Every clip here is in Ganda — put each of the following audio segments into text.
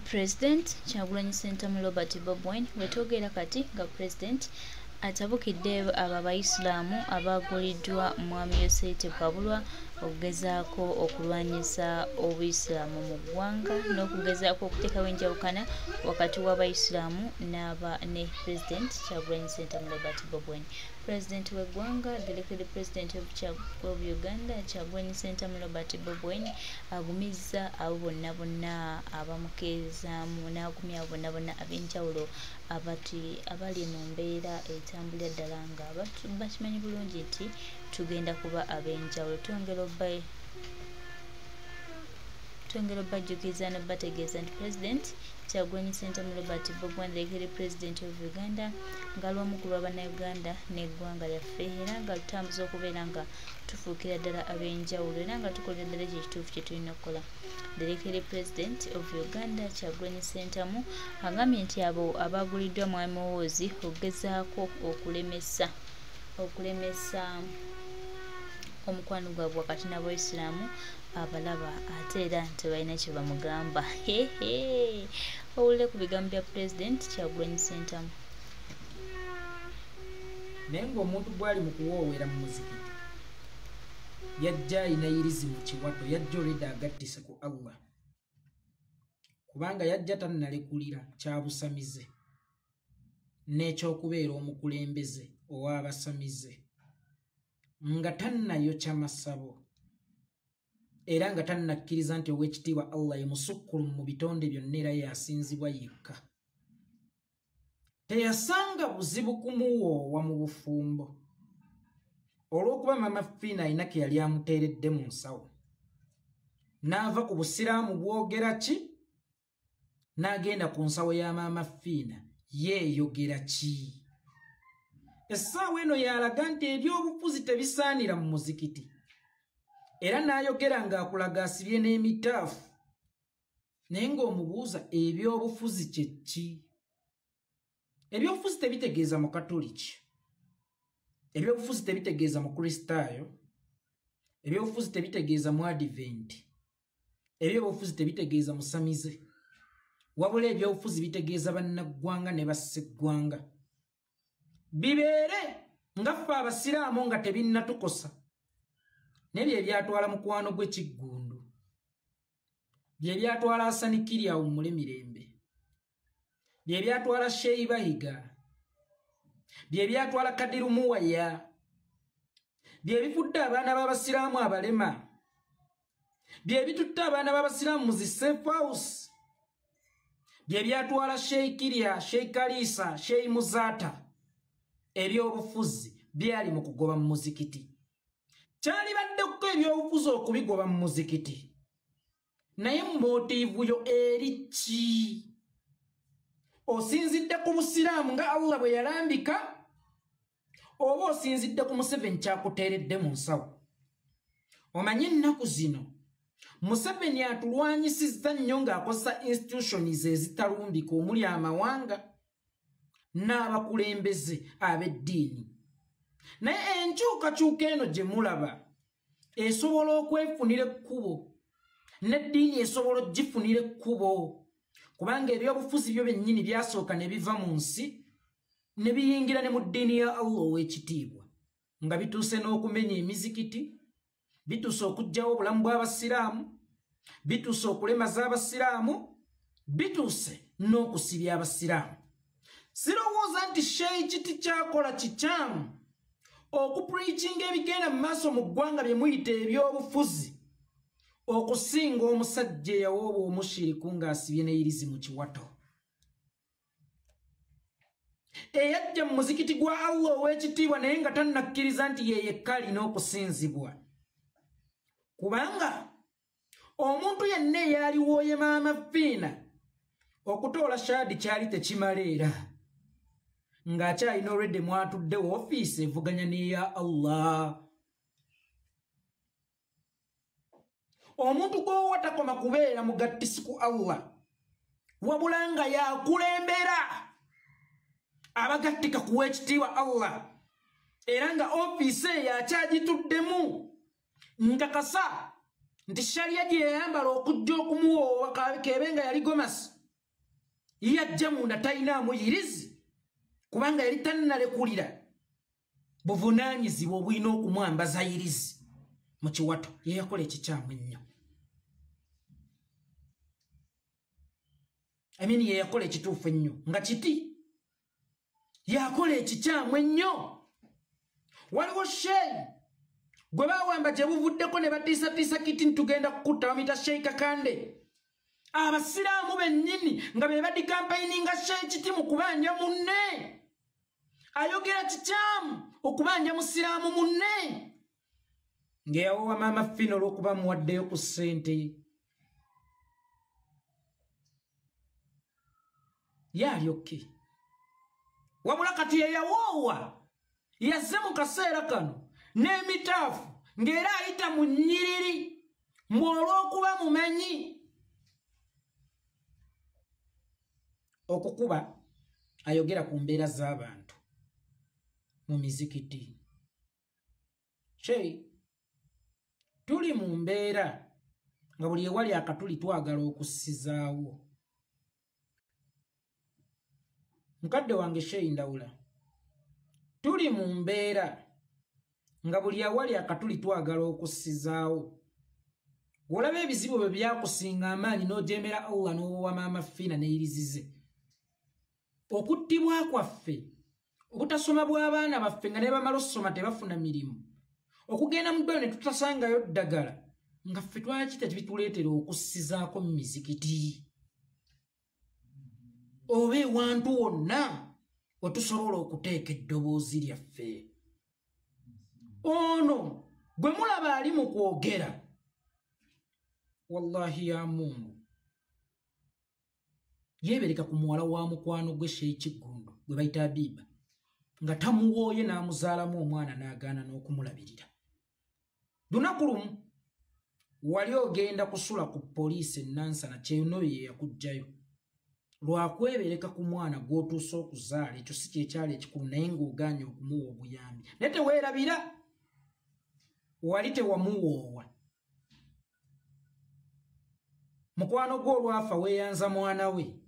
President Kyagulanyi Ssentamu Robert Bobi Wine wetwogera kati nga President atabukidde abo Abayisiraamu abaguliddwa Mwami Yoseri Tebwabulwa okugezaako okulwanyisa Obuyisiraamu mu ggwanga n'okugezaako okuteekawo enjawukana wakati w'Abayisiraamu n'aba ne President Kyagulanyi Ssentamu Robert Bobi Wine. President w'eggwanga, the elected President of Uganda, Kyagulanyi Ssentamu Robert Bobi Wine agumizza abo bonna bonna abamukeezaamu n'agumya abo bonna bonna ab'enjawulo abati abali mu mbeera etambulira ddala nga bakimanyi bulungi nti tugenda kuba ab'enjawulo. Twongera obbajjukiza n'obbategeeza nti President Kyagulanyi Ssentamu Robert Bobi Wine, the elected President of Uganda, nga lw'omu ku lwa Bannayuganda n'eggwanga lyaffe, era nga lutambuza okubeera nga tufuukira ddala ab'enjawulo era nga tukolera ddala ekyo ekituufu kye tulina okukola. The elected President of Uganda Kyagulanyi Ssentamu agambye nti abo abaguliddwa Mwami Muhoozi okugezaako okulemesa omukwano gwabwe wakati n'Abayisiraamu abalaba ate era tebalina kye bamugamba. Hehe, owulire ku bigambo bya President Kyagulanyi Ssentamu. Naye ng'omuntu gwali mu kuwoowera mu muzikiti yajja alina yirizi mu kiwato, yajja olwedda agattise ku Allah, kubanga yajja tannalekulira kyabusamize n'ekyokubeera omukulembeze ow'abasamize, nga tannayokya masabo era nga tannakkiriza nti ow'ekitiibwa Allah ye musukkulumu mu bitonde byonna era yasinzibwa yekka. Teyasanga buzibu kumuwoowa mu bufumbo olw'okuba Mama Fiina alina ke yali amuteeredde mu nsawo, n'ava ku busiraamu bwogera ki n'agenda ku nsawo ya Maama Fiina yeeyogera ki. Essaawa eno yalaga nti ebyobufuzi tebisaanira mu muzikiti, era n'ayogera ng'akulaga asibye n'emitaafu, naye ng'omubuuza ebyobufuzi kye ki? Ebyobufuzi tebitegeeza mu Katoliki, ebyobufuzi tebitegeeza mu Kristaayo, ebyobufuzi tebitegeeza mu Adventi, ebyobufuzi tebitegeeza musamize, wabula ebyobufuzi bitegeeza bannaggwanga ne basseggwanga. Bibeere nga ffe Abasiraamu nga tebinnatukosa, n'ebyo ebyatwala mukwano gwe Kiggundu, bye byatwala Asanikiri awummule mirembe, bye byatwala Sheikh Bahiga, bye byatwala Kadiru Muwaya, bye bifudde abaana b'Abasiraamu abalema, bye bitutte abaana b'Abasiraamu mu zi safe house, bye byatwala Sheikh Kirya, Sheikh Kalisa, Sheikh Muzaata. Ebyobufuzi byali mu kugoba mu muzikiti. Kyalibaddeko ebyobufuzi okubigoba mu muzikiti, naye motiivu yo eri ki? Osinzidde ku busiraamu nga Allah bwe yalambika, oba osinzidde ku Museveni kyakuteeredde mu nsawo? Omanyi ennaku zino Museveni atulwanyisizza nnyo ng'akozesa institutions ezitalumbika omuli amawanga n'abakulembeze ab'eddiini, naye enkyukakyuka eno gye mulaba esobola okwefunira ekkubo, n'eddiini esobola okugifunira ekkubo, kubanga ebyobufuzi byo byennyini byasooka ne biva mu nsi ne biyingira ne mu ddiini ya Allah ow'ekitiibwa, nga bituuse n'okumenya emizikiti, bituuse okuggyawo obulamu bw'Abasiraamu, bituuse okulemaza Abasiraamu, bituuse n'okusibya Abasiraamu. Sirowooza nti Sheikh Kiti kyakola kikyamu okupreachinga ebigenda mu maaso mu ggwanga bye muyita ebyobufuzi okusinga omusajja eyawooba omushiriku ng'asibye n'eyirizi mu kiwato, eyajja mu muzikiti gwa Allah ow'ekitiibwa naye nga tannakkiriza nti ye yekka alina okusinzibwa. Kubanga omuntu yenna eyaliwooye Maama Fiina okutoola shaadi kyali tekimala, era ng'akyalina olwedde mwatudde woofiisi evuganya n'eya Allah. Omuntu gw'owa takoma kubeera mugattisi ku Allah, wabula nga yakulembera abagattika kuwa ekitiibwa Allah, era nga ofiisi eyo akyagituddemu. Nkakasa nti sharia gye yayambala okujja okumuwoowa kebe nga yali gomasi. Yajja munda talina yirizi kubanga yali tannalekulira buvunaanyizibwa obulina okumwambaza yirizi mu kiwato. Ye yakola ekikyamu ennyo. I mean, ye yakola ekituufu ennyo nga kiti yakola ekikyamu ennyo. Waliwo sheyi gwe bawamba gye buvuddeko ne batiisatiisa kiti ntugenda kukutta, bamuyita Sheyi Kakande. Abasiraamu bennyini nga be badikampayininga Sheyi Kiti mu kubanja munne, ayogera kikyamu okubanja musiraamu munne, ng'eyawowa Maama Fina olw'okuba muwaddeyo ku ssente. Yalyokke wabula kati yeyawoowa yazze mu kaseera kano n'emitaafu ng'era ayita mu nnyiriri mbu olw'okuba mumanyi okukuba ayogera ku mbeera z'abantu mu mizikiti. Sheyi, tuli mu mbeera nga buli ewali akatuli twagala okussizaawo. Mukadde wange Sheyi Ndawula, tuli mu mbeera nga buli awali akatuli twagala okussizaawo. Olaba ebizibu bwe byakusinga amaanyi n'ojeemera Allah n'owowa Maama Fina n'eyirizize. Okuttibwa kwaffe, obutasoma bw'abaana baffe nga ne bamala ossoma tebafuna mirimu, okugenda mu ddwaliro ne tutasangayo ddagala, nga ffe twakita tebituleetera okussizaako mu mizikiti oba ewantu wonna wetusobola okuteeka eddoboozi lyaffe. Ono gwe mulaba ali mu kwogera, wallahi ya Mungu, yeebereka ku muwala wa mukwano gwe Sheyi Kiggundu gwe bayita Abiba, nga tamuwooye n'amuzaalamu omwana n'agaana n'okumulabirira. Lunaku lumu wali ogenda kusula ku poliisi e Nansana, Kyeyune ye yakuggyayo lwakwebereka ku mwana gw'otuuse okuzaala. Ekyo si kyekyali ekikulu, naye ng'ogaanye okumuwa obuyambi. Naye teweerabira wali tewamuwoowa. Mukwano gwo olwafa weeyanza mwana we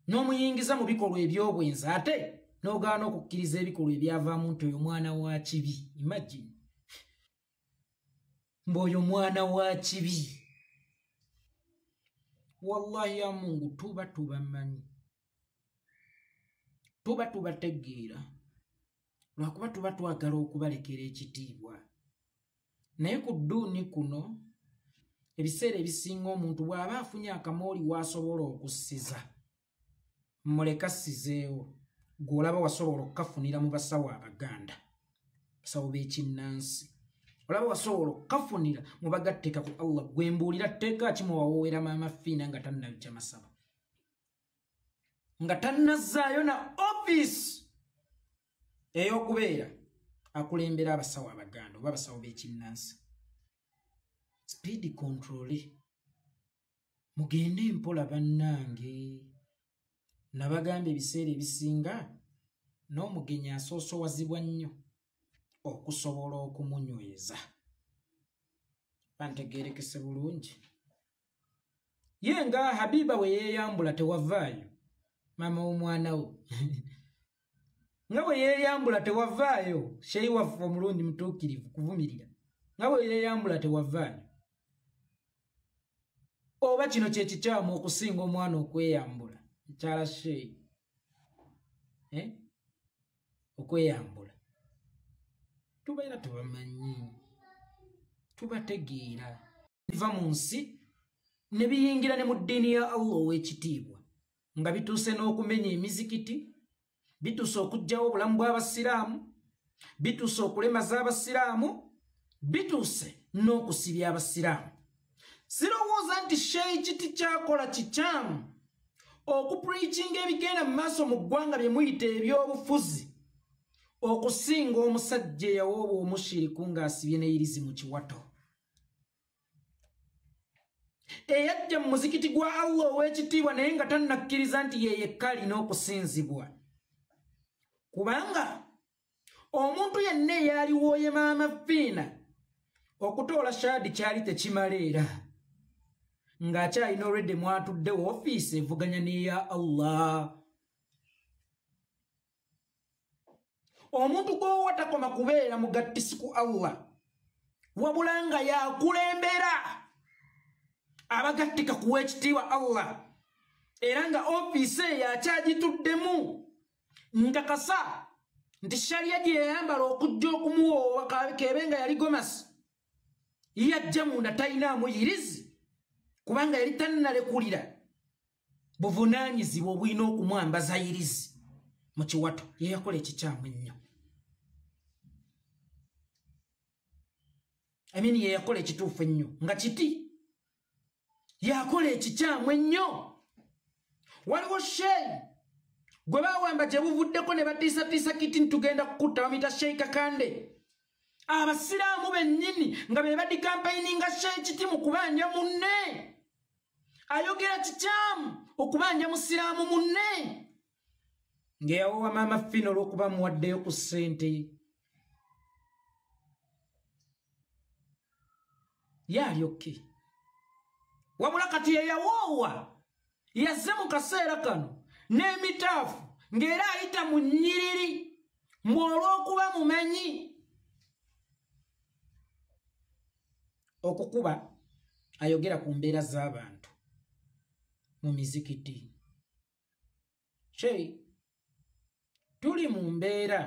n'omuyingiza mu bikolwa eby'obwenzi, ate n'ogaana okukkiriza ebikolwa ebyavaamu nti oyo mwana wa kibi. Imagine mbu oyo mwana wa kibi. Wallahi ya Mungu, tuba tubamanyi, tuba tubategeera, lwakuba tuba twagala okubalekera ekitiibwa. Naye ku dduuni kuno ebiseera ebisinga omuntu bw'aba afunye akamooli w'asobola okussiza, muleka assizeewo. Gw'olaba wasobola okukafunira mu basawo Abaganda, basawo b'ekinnansi, olaba wasobola okukafunira mu bagatteeka ku Allah. Gwe mbuulira tteeka ki muwawoowera Maama Fina nga tannajja masaba, nga tannazzaayo na ofiisi ey'okubeera akulembera abasawo Abaganda oba abasawo b'ekinnansi? Speed control, mugende mpola bannange. Nabagamba ebiseera ebisinga n'omugenyi asoosowazibwa nnyo okusobola okumunyweza. Bantegeerekese bulungi. Ye nga Habiba we yeeyambula tewavaayo, maama w'omwana wo nga bwe yeeyambula tewavaayo, Sheyi waffe omulungi mutuukirivu kuvumirira, nga bwe yeeyambula tewavaayo. Oba kino kye kikyamu okusinga omwana okweyambula, mukyala Sheyi, okweyambula. Tubeera tubamanyi, tubategeera. Biva mu nsi ne biyingira ne mu ddiini ya Allah ow'ekitiibwa, nga bituuse n'okumenya emizikiti, bituuse okuggyawo obulamu bw'abasiraamu, bituuse okulemaza abasiraamu, bituuse n'okusibya abasiraamu. Sirowooza nti Sheyi Kiti kyakola kikyamu okupreachinga ebigenda mu maaso mu ggwanga bye muyita ebyobufuzi okusinga omusajja eyawooba omushiriku ng'asibye n'eyirizi mu kiwato, eyajja mu muzikiti gwa Allah ow'ekitiibwa naye nga tannakkiriza nti ye yekka alina okusinzibwa. Kubanga omuntu yenna eyaliwooye Maama Fiina okutoola shaadi kyali tekimala, era Ng'akyalina olwedde mwatudde woofiisi evuganya n'eya Allah. Omuntu gw'owa takoma kubeera mugattisi ku Allah, wabula nga yakulembera abagattika kuwa ekitiibwa Allah, era nga ofiisi eyo akyagituddemu. Nkakasa nti sharia gye yayambala okujja okumuwoowa kebe nga yali gomasi, yajja munda talinaamu yirizi, kubanga yali tannalekulira buvunaanyizibwa obulina okumwambaza yirizi mu kiwato. Ye yakola ekikyamu ennyo. Amini ye yakola ekituufu ennyo nga kiti yakola ekikyamu ennyo. Waliwo sheyi gwe bawamba gye buvuddeko ne batiisatiisa kiti ntugenda kukutta, bamuyita Sheyi Kakande. Abasiraamu bennyini nga be badikampayininga Sheyi Kiti mu kubanja munne, ayogera kikyamu okubanja musiraamu munne, ng'eyawowa maama Fina olw'okuba muwaddeyo ku ssente. Yalyokke wabula kati yeyawoowa yazze mu kaseera kano n'emitaafu ng'era ayita mu nnyiriri mbu olw'okuba mumanyi okukuba ayogera ku mbeera z'abantu mu mizikiti. Sheyi, tuli mu mbeera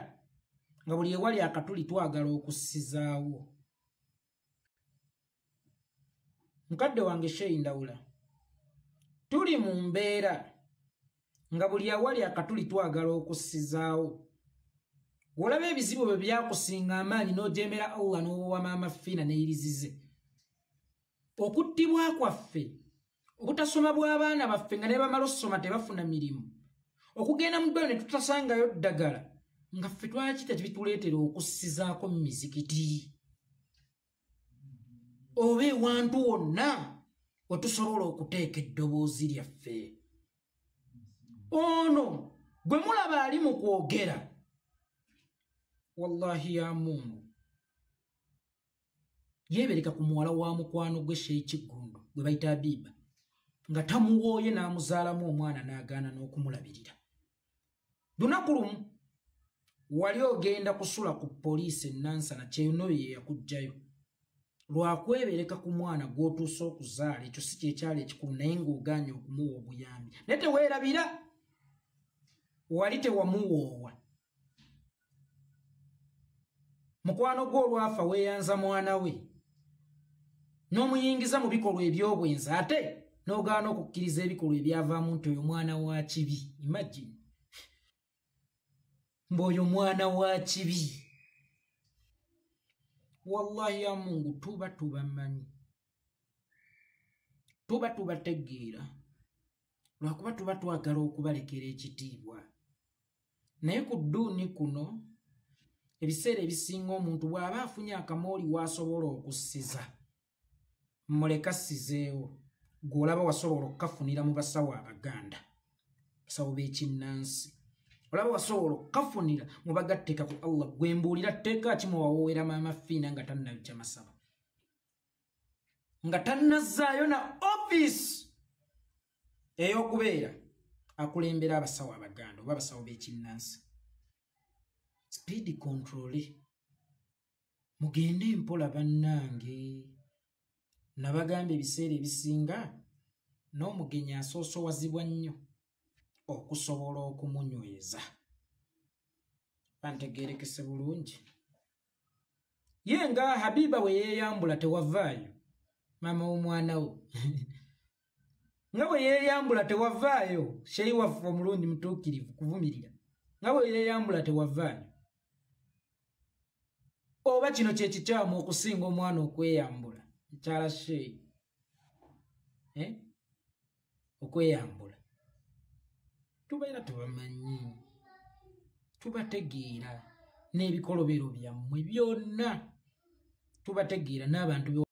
nga buli ewali akatuli twagala okussizaawo. Mukadde wange Sheyi Ndawula, tuli mu mbeera nga buli awali akatuli twagala okussizaawo. Olaba ebizibu bwe byakusinga amaanyi n'ojeemera Allah n'owowa maama Fina n'eyirizize. Okuttibwa kwaffe, obutasoma bw'abaana baffe nga ne bamala ossoma tebafuna mirimu, okugenda mu ddwaliro ne tutasangayo ddagala, nga ffe twakita tebituleetera okussizaako mu mizikiti oba ewantu wonna wetusobola okuteeka eddoboozi lyaffe. Ono gwe mulaba ali mu kwogera, wallahi ya Mungu, yeebereka ku muwala wa mukwano gwe Sheyi Kiggundu gwe bayita Abiba, nga tamuwooye n'amuzaalamu omwana n'agaana n'okumulabirira. Lunaku lumu wali ogenda kusula ku poliisi e Nansana, kyeyono ye yakuggyayo lwakwebereka ku mwana gw'otuuse okuzaala. Ekyo si kyekyali ekikulu, naye ng'ogaanye okumuwa obuyambi. Naye teweerabira wali tewamuwoowa. Mukwano gwo olwafa weeyanza mwana we n'omuyingiza mu bikolwa eby'obwenzi, ate n'ogaana okukkiriza ebikolwa ebyavaamu nti oyo mwana wa kibi. Imagine mbu oyo mwana wa kibi. Wallahi ya Mungu, tuba tubamanyi, tuba tubategeera, lwakuba tuba twagala okubalekera ekitiibwa. Naye ku dduuni kuno ebiseera ebisinga omuntu bw'aba afunye akamooli w'asobola okussiza, muleka assizeewo. Gw'olaba wasobola okukafunira mu basawo Abaganda, basawo b'ekinnansi, olaba wasobola okukafunira mu bagatteeka ku Allah. Gwe mbuulira tteeka ki muwawoowera maama Fiina nga tannajja masaba, nga tannazzaayo na ofiisi ey'okubeera akulembera abasawo Abaganda oba abasawo b'ekinnansi? Speed control, mugende mpola bannange. Nabagamba ebiseera ebisinga n'omugenyi asoosowazibwa nnyo okusobola okumunyweza. Bantegeerekese bulungi. Ye nga Habiba bwe yeeyambula tewavaayo, maama w'omwana wo nga bwe yeeyambula tewavaayo, Sheyi waffe omulungi mutuukirivu kuvumirira, nga bwe yeeyambula tewavaayo. Oba kino kye kikyamu okusinga omwana okweyambula, mukyala Sheyi, okweyambula. Tubeera tubamanyi, tubategeera n'ebikolobero byammwe byonna, tubategeera n'abantu.